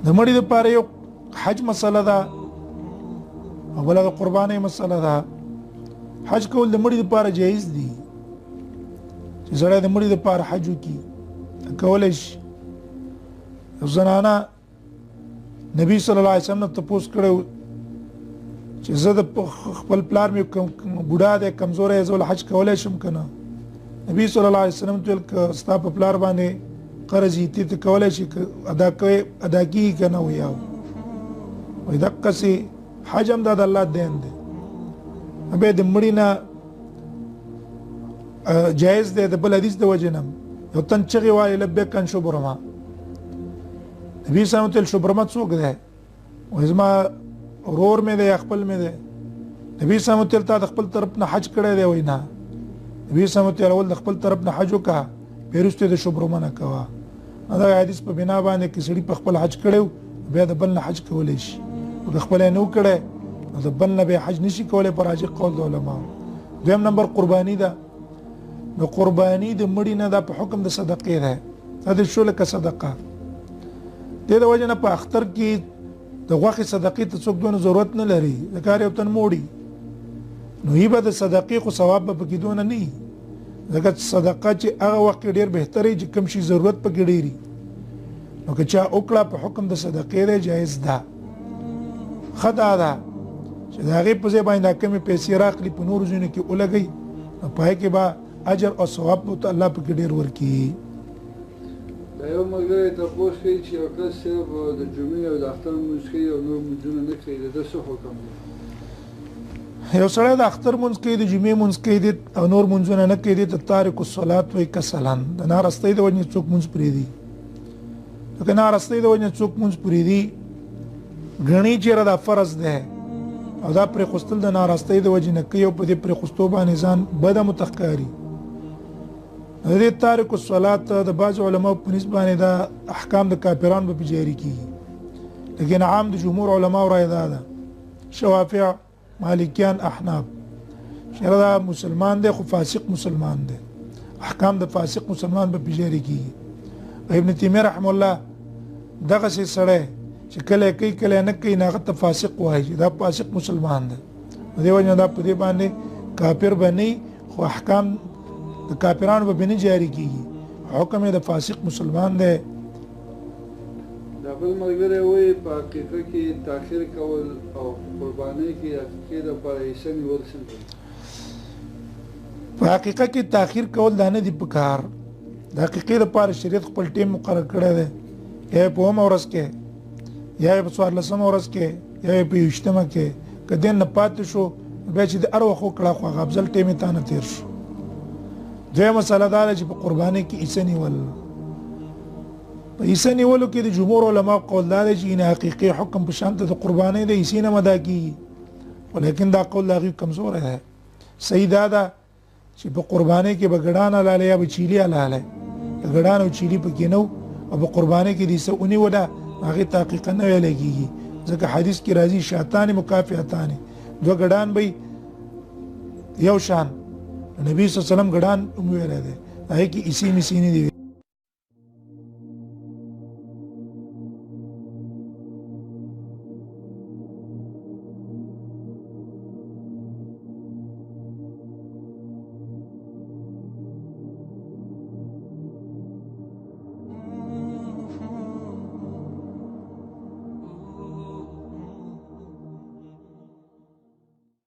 د مړي لپاره یو حج مسله ده او بل د قرباني مسله ده. حج کول د مړي لپاره جایز دي چې زړه د مړي لپاره حج وکړي کولای شي. زنانه نبی صلی الله علیه وسلم ته پوس کړو چې زه د خپل پلار مې بوډا دی، کمزورې، زه ول حج کولای شم کنه؟ نبی صلی الله علیه وسلم ته ک ستا په پلار باندې قرض یې ته کولای شي ادا کوي، ادا کی کنه؟ ویاو وې دقه سي حج هم د الله دین دی. به د مړی نه جایز دی. د بل حدیث د وجه نه یو تن چغي وایي لبیک ان شبرما، نبی صلی الله علیه وسلم شبرما څوک دی؟ وای زما ورور مې دی، خپل مې دی. نبی صلی الله علیه وسلم ته د خپل طرف نه حج کړی دی؟ وای نه. نبی صلی الله علیه وسلم د خپل طرف نه حج وکړه، پیرسته د شبرما نه کوا. دا حدیث په بنا باندې کې سړي په خپل حج کړو بیا د بل نه حج کولای شي، او خپل نه وکړي د بل نه به حج نشي کولای پر راجح قول د علماء. دویم نمبر قرباني ده. نو قرباني د مړي نه ده په حکم د صدقې ده، دا د شو لکه صدقه. د دې وجه نه په اختر کې د غوښې صدقې ته څوک دونه ضرورت نه لري، د کار یو تن موړي نو هی به د صدقې خو ثواب به پکې دونه نه، ځکه صدقه چې هغه وخت کې ډیر بهتري چې کم شي ضرورت پکې ډیری. نو که چا وکړه په حکم د صدقې ده، جایز ده. خدا ده چې د هغې په ځای باندې کمې پیسې راخلي په نورو ځایونو کې ولګوي، نو په هغې کې به اجر او ثواب به الله پکې ډېر ورکړي. دا یو ملګری تپوس کوي چې یو کس صرف د جمعې او د اختر لمونځ کوي او نور لمونځونه نه کوي، د ده څه حکم دی؟ یو سړی د اختر مونځ کوي، د جمعې مونځ کوي او نور مونځونه نه کوي، ته تارک الصلات وایي کسلا. د نارستۍ د وجې څوک مونځ پرېږدي، نو که نارستۍ د وجې څوک مونځ پرېږدي ګڼي چې دا فرض دی او دا پرېښوستل د نارستۍ د وجې نه کوي او په دې پرېښوستو باندې ځان بده متښکاري. د دې تارک الصلات د بعض علماو په نسبت باندې دا احکام د کافرانو په جاری کیږي، لیکن عام د جمهور علماو رائے دا ده، شوافع، مالکیان، احناف، چې دا مسلمان دی خو فاسق مسلمان دی، احکام د فاسق مسلمان په جاری کیږي. ابن تیمیه رحم الله دغه سي سړی چې کله کوي کله نه کوي هغه ته فاسق وایي، دا فاسق مسلمان دی. دی وجه دا په دې باندې کافر بني خو احکام د کافرانو په نه جاری کیږي، حکم د فاسق مسلمان دی. دا بل ملګری وایي په حقیقت کې تاخیر کول او قربانۍ کې حقیقي لپاره حصه نیول څنګه؟ په حقیقت کې تاخیر کول دا نه دی پکار. د حقیقي لپاره شریعت خپل ټیم مقرر کړی دی، یا په اوومه ورځ کې، یا په 14مه ورځ کې، یا په 21مه کې. که دین نه پاتې شو بیا چې د هر وخت وکړه خو هغه افضل ټیم یې تا نه تېر شو. دویمه مسله دا ده چې په قربانۍ کې حصه نیول، په حصه نیولو کې د جمهور علما قول دا دی چې ان حقیقي حکم په شان ته د قربانۍ د حصې نه مدا کیږي، ولیکن دا قول د هغوی کمزوری دی. صحیح دا ده چې په قربانۍ کې به ګډان حلاله یا به چیلي حلاله، ګډان او چیلي پکې نه او په قربانۍ کې د حصه ونیوله هغې ته حقیقه نه ویلی کیږي، ځکه حدیث کې راځي شاتان مکافئتان، دوه ګډان به یو شان. نبی صلی الله علیه وسلم ګډان هم ویلی دی، هغې کې حصې میسې نه دي.